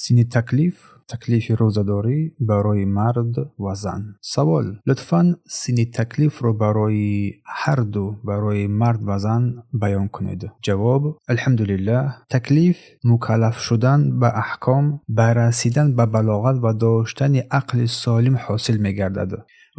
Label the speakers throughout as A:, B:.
A: Синни таклиф, таклифи рӯзадорӣ барои мард ва зан. Савол: лутфан синни таклифро барои ҳарду, барои мард ва зан баён кунед. Ҷавоб: алҳамдулиллаҳ, таклиф мукаллаф шудан ба аҳком, ба расидан ба балоғат ва доштани ақли солим ҳосил мегардад.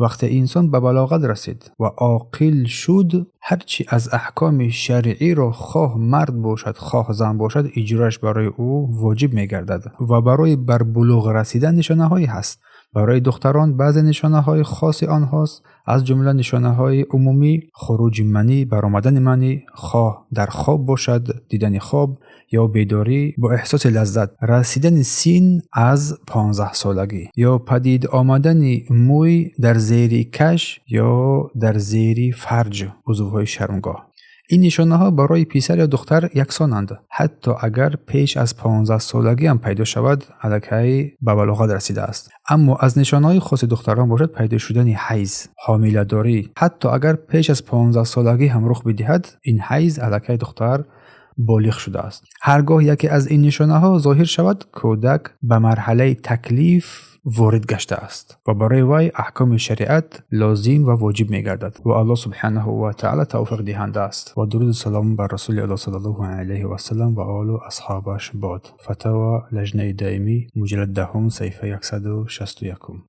A: Вақте инсон ба балоғат расид ва оқил шуд, ҳар чӣ аз аҳкоми шаръиро хоҳ мард бошад, хоҳ зан бошад, иҷрояш барои ӯ воҷиб мегардад ва барои бар булуғ расидан нишонаҳое ҳаст. Барои духтарон баъзе нишонаҳои хоси онҳост, аз ҷумла нишонаҳои умумӣ: хуруҷи манӣ, баромадани манӣ, хоҳ дар хоб бошад, дидани хоб ё бедорӣ бо эҳсоси лаззат, расидани син аз 15-солагӣ ё падид омадани мӯй дар зери каш ё дар зери фарҷ, узвҳои шармгоҳ. Ин нишонаҳо барои писар ё духтар яксонанд. Ҳатто агар пеш аз 15-солагӣ ҳам пайдо шавад, аллакай ба балоғат расидааст. Аммо аз нишонаҳои хоси духтарон бошад пайдо шудани ҳайз, ҳомиладорӣ. Ҳатто агар пеш аз 15-солагӣ ҳам рух бидиҳад, ин ҳайз, аллакай духтар болиғ шудааст. Ҳар гоҳ яке аз ин нишонаҳо зоҳир шавад, кӯдак ба марҳалаи таклиф ворид гаштааст ва барои вай аҳкоми шариат лозим ва воҷиб мегардад ва Аллоҳ субҳанаҳу ва таъала тавфиқ диҳанда аст. Ва дуруду салом бар Расули Аллоҳ саллаллоҳу алайҳи васаллам ва олу асҳобаш бод. Фатава Лаҷнаи доимӣ, муҷаллад 10, саҳифаи 161.